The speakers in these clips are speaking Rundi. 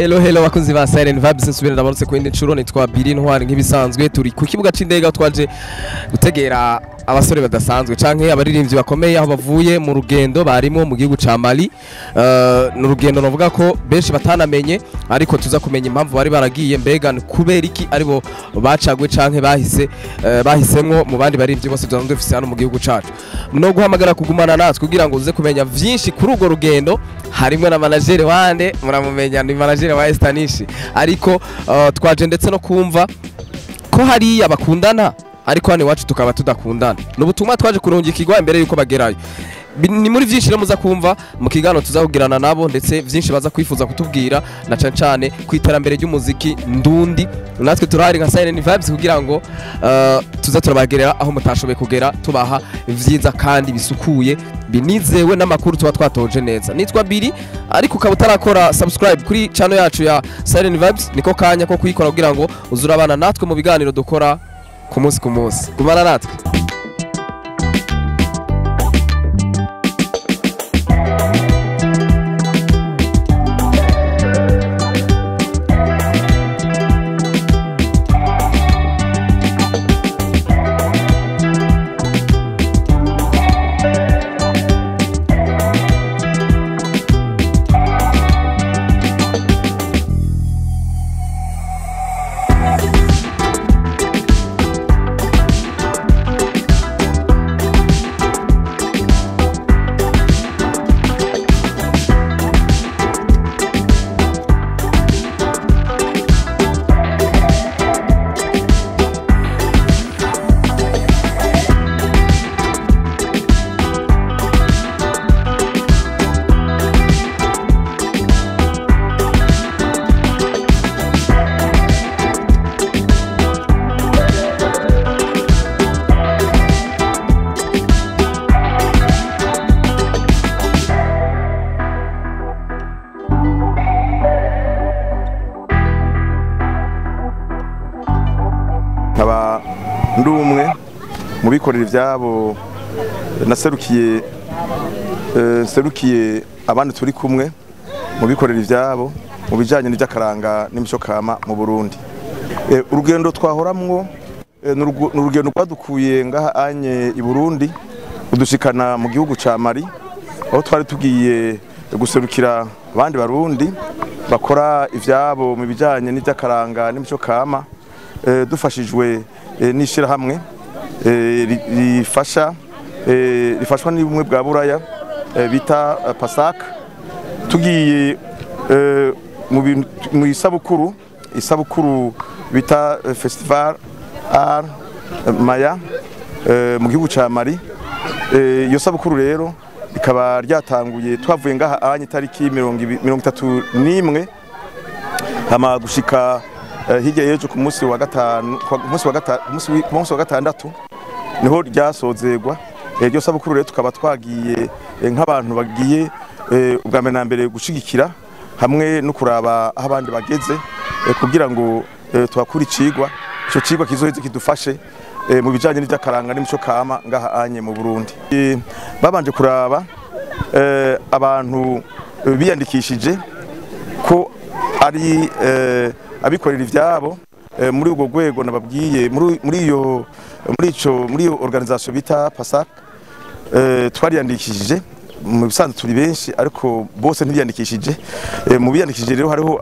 Hello hello bakunzi ba Siren Vibes, nsubira ndabarutse ku yindi ncuro. Nitwa Biri Ntwari nk'ibisanzwe, turi ku kibuga c'indege aho twaje gutegera abasore badasanzwe canke abaririmbyi bakomeye, aho bavuye mu rugendo barimo mu gihugu ca Mali. Ni urugendo navuga ko benshi batanamenye, ariko tuza kumenya impamvu bari baragiye, mbega ni kubera iki aribo bacagwe canke bahise bahisemwo mu bandi baririmbyi bose dusanzwe dufise hano mu gihugu cacu. No guhamagara kugumana natwe kugira ngo uze kumenya vyinshi kuri urwo rugendo. Harimwo na manager wande muramumenya, ni manager wa Estanish, ariko twaje ndetse no kumva ko hariya bakundana ariko hano iwacu tukaba tudakundana. Ni ubutumwa twaje kurungikirwa imbere yuko bagerayo. Ni muri vyinshi rero muza kumva mu kiganiro tuzakugirana nabo, ndetse vyinshi baza kwifuza kutubwira na cane cane ku iterambere ry'umuziki ndundi. Natwe turahari nka Siren Vibes kugira ngo tuza turabagerera aho mutashoboye kugera, tubaha vyiza kandi bisukuye binizewe n'amakuru tuba twatoje neza. Nitwa Biri, ariko ukaba utarakora subscribe kuri channel yacu ya Siren Vibes, niko kanya ko kuyikora kugira ngo uzurabana natwe mu biganiro dukora ku munsi ku munsi. Gumana natwe. Nkaba ndi umwe mu bikorera ivyabo, naserukiye nserukiye abandi turi kumwe mu bikorera ivyabo mu bijanye n'ivy'akaranga n'imico kama mu Burundi. Urugendo twahoramwo ni urugendo rwadukuye ngaha anye i Burundi udushikana mu gihugu ca Mali, aho twari tugiye guserukira abandi Barundi bakora ivyabo mu bijanye n'ivy'akaranga n'imico kama, dufashijwe n'ishirahamwe rifasha rifashwa n'ubumwe bwa Buraya bita PASAC. Tugiye mu isabukuru bita Festival Art Maya mu gihugu ca Mali. Iyo sabukuru rero ikaba ryatanguye twavuye ngaha anye itariki 31 hama gushika hirya y'ejo ku munsi wa gatanu, ku munsi wa gatandatu niho ryasozerwa. Iryo sabukuru rero tukaba twagiye nk'abantu bagiye ubwa mbere na mbere gushigikira hamwe no kuraba aho abandi bageze, kugira ngo tuhakure icigwa, ico cigwa kizoheze kidufashe mu bijanye n'ivy'akaranga n'imico kama ngaha anye mu Burundi. Babanje kuraba abantu biyandikishije ko ari abikorera ivyabo muri ubwo rwego nababwiye, muri iyo organisation bita PASAC. Twariyandikishije mu bisanzwe turi benshi, ariko bose ntibiyandikishije. Mu biyandikishije rero hariho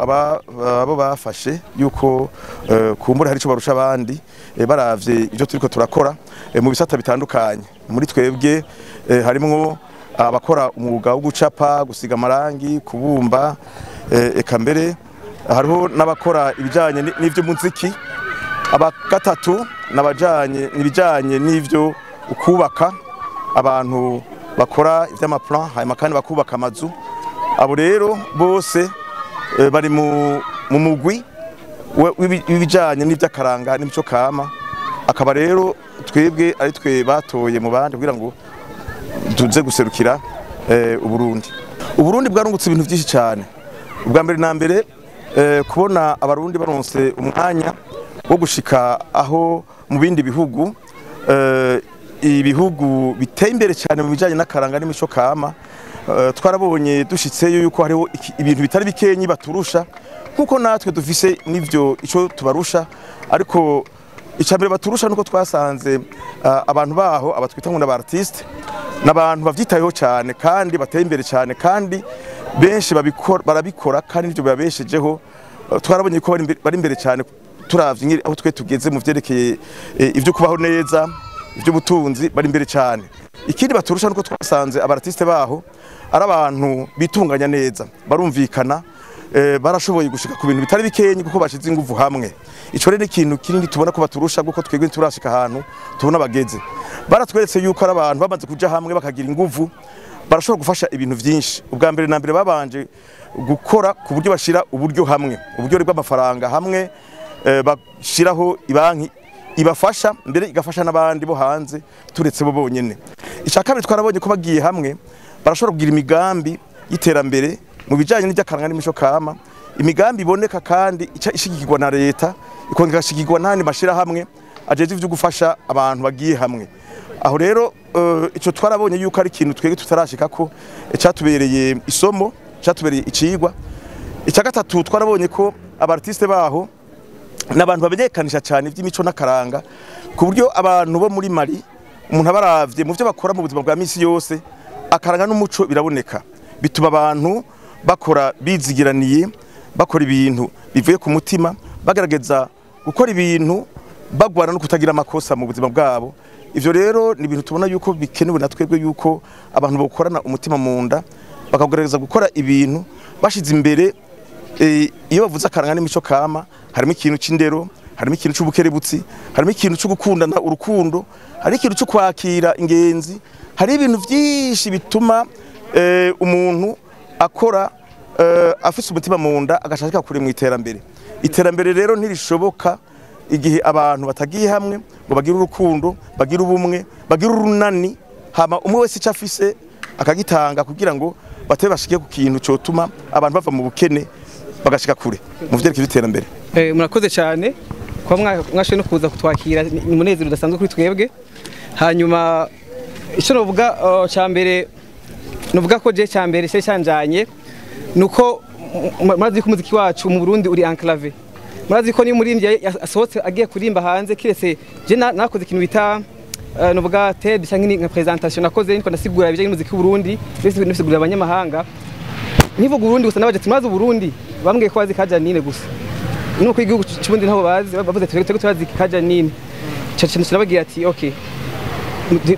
abo bafashe yuko kumbura hari ico barusha abandi, baravye ivyo turiko turakora mu bisata bitandukanye. Muri twebwe harimwo abakora umwuga wo gucapa, gusiga amarangi, kubumba, eka mbere hariho n'abakora ibijanye n'ivyo muziki. Aba gatatu nabajanye n'ibijanye n'ivyo ukubaka, abantu bakora ivy'amaplan hanyuma kandi bakubaka amazu. Abo rero bose bari mu mugwi w'ibijanye n'ivy'akaranga n'imico kama. Akaba rero twebwe ari twe batoye mu bandi kugira ngo tuze guserukira Uburundi. Uburundi bwarungutse ibintu vyinshi cyane. Ubwa mbere na mbere kubona abarundi baronse umwanya wo gushika aho mu bindi bihugu, ibihugu biteye imbere cyane mu bijanye n'akaranga n'imico kama. Twarabonye dushitseyo yuko hariho ibintu bitari bikenyi baturusha. Nkuko natwe dufise n'ivyo ico tubarusha, ariko icambere baturusha nuko twasanze abantu baho abatwita ngo n'aba artiste n'abantu bavyitayeho cyane kandi bateye imbere cyane, kandi benshi babikora barabikora kandi nivyo babeshejeho. Twarabonye ko bari imbere cyane turavye aho twe tugeze mu vyerekeye ivyo kubaho neza, ivyo butunzi, bari imbere cyane. Ikindi baturusha nuko twasanze aba artiste baho ari abantu bitunganya neza, barumvikana, barashoboye gushika ku bintu bitari bikenye kuko bashize inguvu hamwe. Ico rero ikintu kinini tubona ko baturusha, kuko twebwe turashika ahantu tubona bageze. Baratweretse yuko ari abantu bamaze kuja hamwe bakagira inguvu barashobora gufasha ibintu vyinshi. Ubwa mbere na mbere babanje gukora ku buryo bashira uburyo hamwe, uburyo bw'amafaranga hamwe, bashiraho ibanki ibafasha mbere igafasha n'abandi bo hanze turetse bo bonyene. Ica kabiri twarabonye ko bagiye hamwe barashobora kugira imigambi y'iterambere mu bijanye n'iby'akaranga n'imico kama, imigambi iboneka kandi ishigikirwa na leta, ikongera igashigikirwa n'andi mashirahamwe ajeje ivyo gufasha abantu bagiye hamwe. Aho rero ico twarabonye yuko ari ikintu twebwe tutarashika ko cyatubereye isomo, cyatubereye icigwa. Icya gatatu twarabonye ko aba artiste baho n'abantu bamenyekanisha cyane iby'imico n'akaranga, ku buryo abantu bo muri Mali umuntu abaravye mu byo bakora mu buzima bwa misi yose, akaranga n'umuco biraboneka, bituma abantu bakora bizigiraniye, bakora ibintu bivuye ku mutima, bagerageza gukora ibintu bagwana no kutagira amakosa mu buzima bwabo. Ivyo rero ni ibintu tubona yuko bikenewe na twebwe, yuko abantu bokorana umutima mu nda bakagerageza gukora ibintu bashize imbere. Iyo bavuze akaranga n'imico kama harimo ikintu c'indero, harimo ikintu c'ubukerebutsi, harimo ikintu cyo gukundana urukundo, hari ikintu cyo kwakira ingenzi, hari ibintu vyinshi bituma umuntu akora afise umutima mu nda agashaka kure mu iterambere. Iterambere rero ntirishoboka igihe abantu batagiye hamwe ngo bagire urukundo, bagire ubumwe, bagire urunani, hama umwe wese icyo afise akagitanga kugira ngo batebe bashike ku kintu cyotuma abantu bava mu bukene bagashika kure mu vyerekeye iterambere. Murakoze cyane kuba mwashoboye no kuza kutwakira, ni umunezero udasanzwe kuri twebwe. Hanyuma icyo novuga cya mbere, novuga ko je cya mbere cyo cyanjanye nuko murazi ko umuziki wacu mu Burundi uri enclavé. Murazi ko ni umuririmbyi asohotse agiye kurimba hanze, kiretse je nakoze ikintu bita novuga TED cyangwa nka presentation nakoze niko ndasigura ibijanye n'umuziki w'u Burundi, ndetse nisigurira abanyamahanga. Nkivuga Burundi gusa nabaje ati murazi Burundi, bambwiye ko bazi Kaja Nine gusa. Nuko igihugu cy'Uburundi nabo bazi, bavuze ati twebwe turazi Kaja Nine. Cyo nababwira ati okay,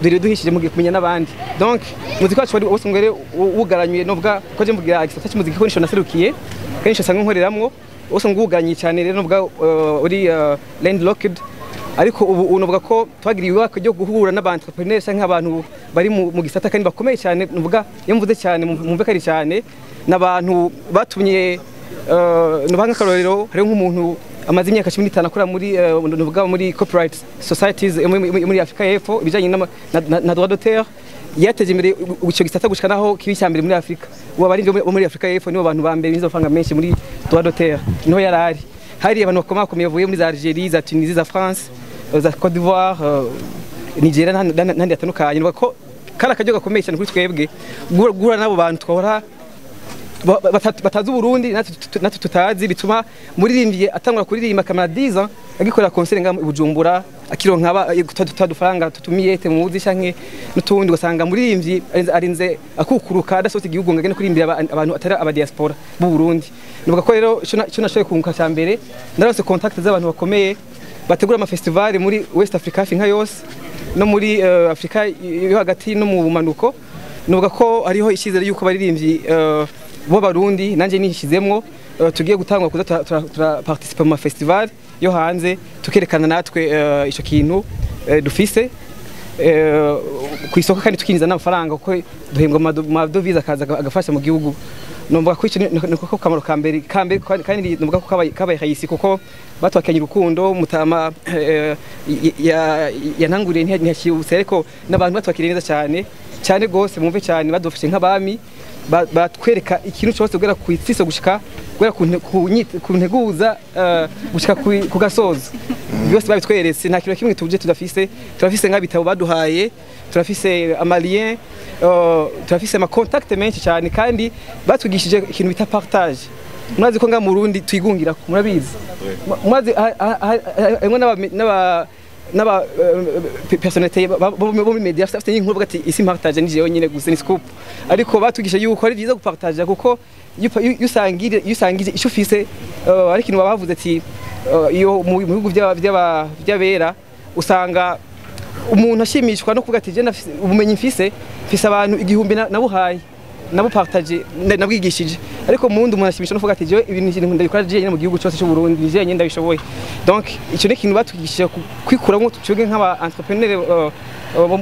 dore duhishije mugiye kumenya n'abandi. Donc muziki wacu wari wose ngere wugaranywe, novuga ko je mvugira igisata cy'umuziki ko nisho naserukiye, kandi nisho sanga nkoreramwo, wose ngugaranye cyane rero novuga uri landlocked. Ariko ubu novuga ko twagiriye ibako ryo guhura n'aba entrepreneurs canke abantu bari mu gisata kandi bakomeye cyane, novuga iyo mvuze cyane mumve kari cyane n'abantu batumye novuga nk'akarorero hariho nk'umuntu amaze imyaka 15 akora muri novuga muri copyright societies muri Afrika y'Epfo ibijanye na droit d'auteur, yateje imbere icyo gisata gushika naho kibi cyambere muri Afrika. Ubu abari bo muri Afrika y'Epfo nibo bantu ba mbere binjiza amafaranga menshi muri droit d'auteur, niho yarari. Hari abantu bakomakomeye bavuye muri za Algerie, za Tunisie, za France, za Côte d'Ivoire, Nigeria n'ahandi hatandukanye. Nuvuga ko kari akaryo gakomeye cyane kuri twebwe guhura n'abo bantu twahora batazi Uburundi natwe tutazi, bituma muririmbyi atangura kuririmba akamara 10 ans agikorera concert nga i Bujumbura, akironka dufaranga tutumiye muzi canke n'utundi, ugasanga muririmbyi arinze akukuruka adasohotse igihugu ngo agende kuririmbira abantu atari aba diaspora b'u Burundi. Nuvuga ko rero ico nashoboye kunguka cya mbere, narose contact z'abantu bakomeye bategura ama festival muri West Africa hafi nka yose, no muri Afrika yo hagati no mu bumanuko. Nuvuga ko hariho icyizere yuko baririmbyi bo Barundi nanje nishizemwo tugiye gutangwa kuza tura participer mu festival yo hanze, tukerekana natwe ico kintu dufise ku isoko, kandi tukinjiza n'amafaranga kuko duhembwa amadovize akaza agafasha mu gihugu. Numva ko ico niko kamaro ka mbere kandi numva ko kabaye hayisi kuko batwakanye urukundo mutama yananguriye ntiyashibutse, ariko n'abantu batwakiriye neza cyane cyane gose, mumve cyane badufashe nk'abami, batwereka ikintu cyose kugera ku itsiso gushika kugera ku nteguza gushika ku gasozo, byose babitweretse. Nta kintu kimwe tuje tudafise, turafise nk'abitabo baduhaye, turafise amalien, turafise ama contact menshi cyane, kandi batwigishije ikintu bita partage. Murazi ko nga mu Burundi twigungira, murabizi, murazi harimwo n'aba personnalité bo muri media afite inkuru bavuga ati isi partage ni jewe nyine gusa, ni scoop. Ariko batwigisha yuko ari byiza gupartager, kuko iyo usangije icyo ufise, ari ikintu bavuze ati iyo mu bihugu by'abera usanga umuntu ashimishwa no kuvuga ati je ubumenyi mfise abantu 1000 nabuhaye, nabupartage, nabwigishije. Ariko mu wundi umuntu ashimishwa no kuvuga ati jewe ibintu ndabikora jewe nyine mu gihugu cyose cy'u Burundi, jewe nyine ndabishoboye. Donc icyo ni ikintu batwigishije kwikuramo twebwe nk'aba entrepreneur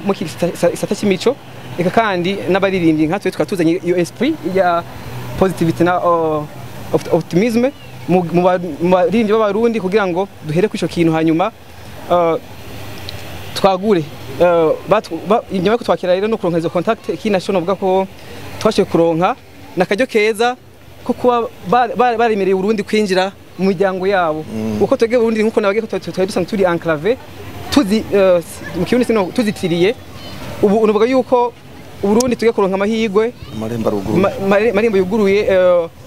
mu gisata cy'imico, eka kandi n'abaririmbyi nka twe twatuzanye iyo esprit ya positivité na optimisme mu baririmbyi b'Abarundi, kugira ngo duhere kuri ico kintu, hanyuma twagure. Inyuma yo kutwakira rero no kuronka izo contact, ikindi naco novuga ko twashoboye kuronka nakaryo keza ko kuba baremereye Burundi kwinjira mu miryango yabo, kuko twebwe Burundi nkuko nababwiye ko twari dusanzwe turi enclave, tuzi mu Kirundi sino tuzitiriye. Ubu unovuga yuko Burundi tugiye kuronka amahirwe, amarembo yuguruye,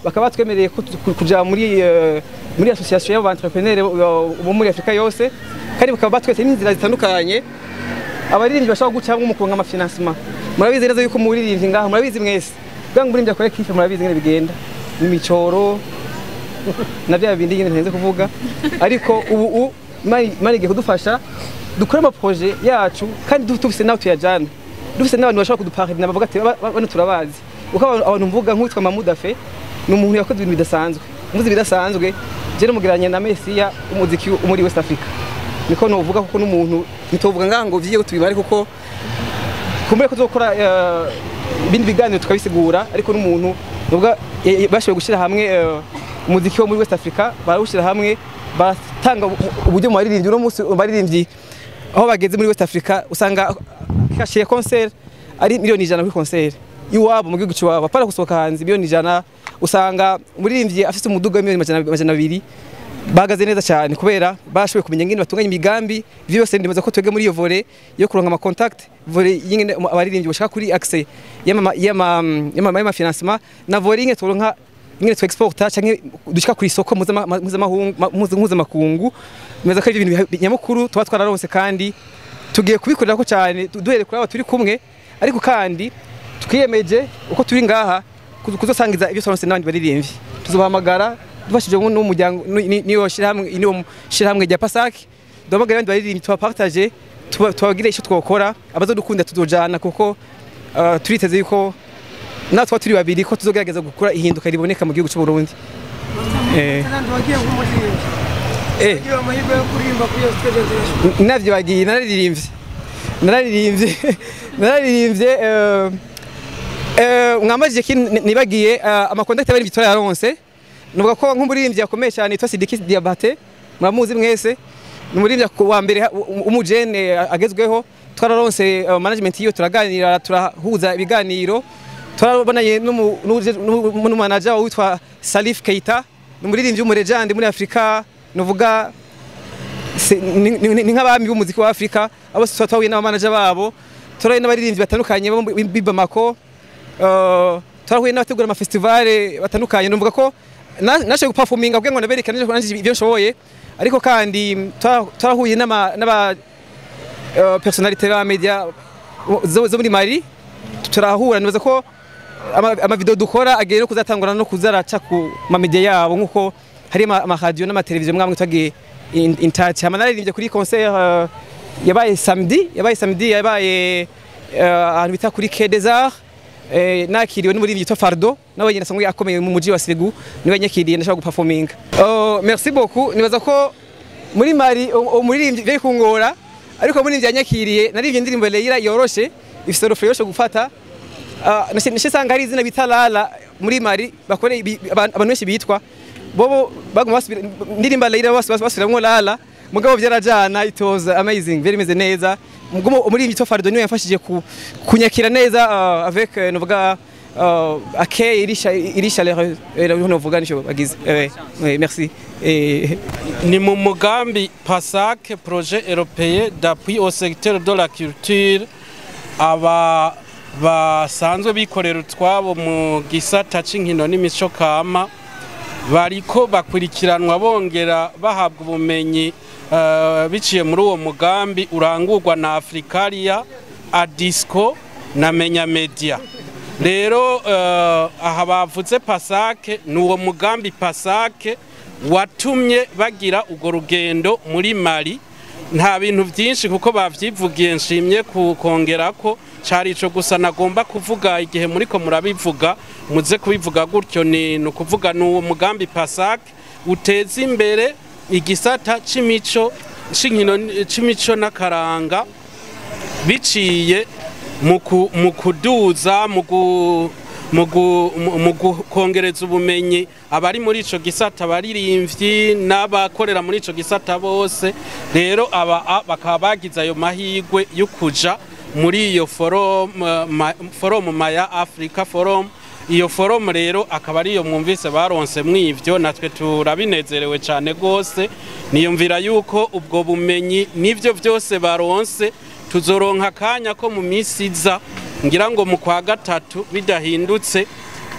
bakaba batwemereye kuja muri association y'aba entrepreneur bo muri Afrika yose, kandi bakaba batwese n'inzira zitandukanye abaririmbyi bashobora gucamwo mu kuronka amafinancement. Murabizi neza yuko muririmbyi ngaha, murabizi mwese, kugira ngo umuririmbyi akore clip, murabizi ngene bigenda, imicoro na bya bindi nyine ntenze kuvuga. Ariko ubu Imana igiye kudufasha dukore ama projet yacu, kandi dufise naho tuyajana, dufise n'abantu bashobora kuduparrainer, bavuga ati bano turabazi. Uko abantu mvuga nk'uwitwa Mahmoud Afe, ni umuntu yakoze ibintu bidasanzwe, muzi bidasanzwe, je n'umugereranya na Messia umuziki muri West Africa, niko novuga, kuko n'umuntu nitovuga ngaha ngo vyiye tubibare, kuko kumbure ko tuzokora ibindi biganiro tukabisigura. Ariko n'umuntu nuvuga bashoboye gushyira hamwe umuziki wo muri West Africa, barawushyira hamwe, baratanga uburyo mu baririmbyi. Uno munsi baririmbyi aho bageze muri West Africa usanga cachet ya concert ari 100,000,000 kuri concert iwabo mu gihugu cy'iwabo, apana gusohoka hanze 100,000,000. Usanga umuririmbyi afite umuduga wa 200,000,000, bahagaze neza cyane kubera bashoboye kumenya ngene batunganya imigambi. Ivyo byose ndibaza ko twebwe muri iyo volet yo kuronka ama contact, volet y'ingene abaririmbyi bashaka kuri accès y'ama financement, na volet y'ingene turonka ingene tu exporta canke dushika ku isoko mpuzamakungu. Nibaza ko ari ibintu nyamukuru tuba twararonse, kandi tugiye kubikorera ko cyane duhere kuri aba turi kumwe. Ariko kandi twiyemeje uko turi ngaha kuzosangiza ibyo twaronse n'abandi baririmbyi. Tuzobahamagara dufashije n'umuryango niyo shirahamwe, niyo shirahamwe rya Pasak, duhamagara abandi baririmbyi tubapartage, tubabwire icyo twokora, abazodukunda tuzojana, kuko turiteze yuko natwe turi babiri ko tuzogerageza gukora ihinduka riboneka mu gihugu cy'u Burundi. Navyo bagiye nararirimbye mwamajije ki nibagiye amakontakte y'abaririmbyi twararonse. Nuvuga ko nk'umuririmbyi yakomeye cyane yitwa Sidiki Diabate, muramuzi mwese, ni umuririmbyi wa mbere umujene agezweho. Twararonse management yiwe, turaganira, turahuza ibiganiro, twarabonanye n'umanager witwa Salif Keita, ni umuririmbyi w'umurejande muri Afrika, nuvuga ni nk'abami b'umuziki wa Afrika. Abo twahuye n'abamanager babo, turahuye n'abaririmbyi batandukanye bo muri Bamako, turahuye n'abategura amafestival batandukanye. Nuvuga ko nashoboye guperforminga kugira ngo nabereke ibyo nshoboye. Ariko kandi twarahuye n'aba personnalité ba media zo muri Mali, turahura. Nibaza ko ama video dukora agiye no kuzatangura no kuzaraca ku ma media yabo, nkuko hari ama radio n'ama televiziyo mwamwe twagiye in touch. Hama naririmbye kuri concert yabaye samedi, yabaye ahantu bita kuri Quai des Arts, nakiriwe n'umuririmbyi yitwa Fardo, nawe nyine asanzwe akomeye mu muji wa Segu, niwe nyakiriye ndashaka guperforminga. Merci beaucoup. Nibaza ko muri Mali umuririmbyi bari kungora, ariko umuririmbyi yanyakiriye naririmbye indirimbo Leila yoroshe, ifise refrain yoroshe gufata. Nashe sanga hari izina bita Lala muri Mali bakore abantu benshi bitwa bobo baguma basubira ndirimba Leila basubiramwo Lala, mugabo byarajana. It was amazing, very meze neza. Umuririmbyi yitwa Fardo niwe yamfashije kunyakira neza avec novuga accueil iri chaleur, novuga nico bagize. Oui, merci. Ni mu mugambi PASAC, projet européen d'appui au secteur de la culture, aba basanzwe bikorera utwabo mu gisata c'inkino n'imico kama. Bariko bakurikiranwa bongera bahabwa ubumenyi biciye muri uwo mugambi urangurwa na Africaria, Adisco na Menya Media. Rero aha bavuze PASAC, ni uwo mugambi PASAC watumye bagira urwo rugendo muri Mali. Nta bintu byinshi kuko bavyivugiye, nshimye kongera ko cari ico gusa nagomba kuvuga. Igihe muriko murabivuga muze kubivuga gutyo, ni ukuvuga ni uwo mugambi PASAC uteza imbere igisata c'imico, c'inkino, c'imico n'akaranga, biciye mu kuduza, mu kongereza ubumenyi abari muri ico gisata, abaririmbyi n'abakorera muri ico gisata bose. Rero aba bakaba bagize ayo mahirwe yo kuja muri iyo forum, forum Maya Africa Forum. Iyo forum rero akaba ariyo mwumvise baronse mw'ivyo, natwe turabinezerewe cyane gose. Niyumvira yuko ubwo bumenyi n'ivyo byose baronse, tuzoronka akanya ko mu minsi iza, ngira ngo mu kwa gatatu bidahindutse,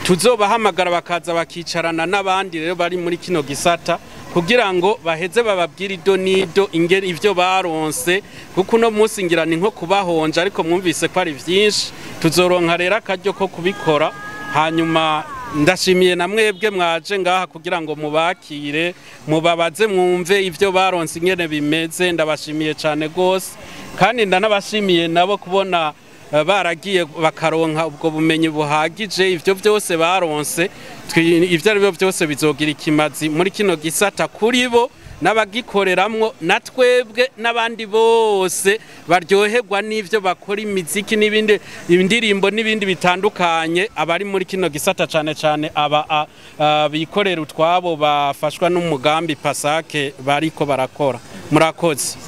tuzobahamagara bakaza bakicarana n'abandi rero bari muri kino gisata, kugira ngo baheze bababwire ido nido ingeri ivyo baronse, kuko uno munsi ngira ni nko kubahonja, ariko mwumvise ko ari vyinshi. Tuzoronka rero akaryo ko kubikora. Hanyuma ndashimiye na mwebwe mwaje ngaha kugira ngo mubakire, mubabaze, mwumve ivyo baronse ingene bimeze. Ndabashimiye cyane gose, kandi ndanabashimiye nabo kubona baragiye bakaronka ubwo bumenyi buhagije. Ivyo byose baronse, ivyo ari byo byose bizogira ikimazi muri kino gisata kuri bo n'abagikoreramwo, na twebwe n'abandi bose baryoherwa n'ivyo bakora, imiziki n'ibindi, indirimbo n'ibindi bitandukanye. Abari muri kino gisata, cane cane aba bikorera utwabo bafashwa n'umugambi PASAC bariko barakora. Murakoze.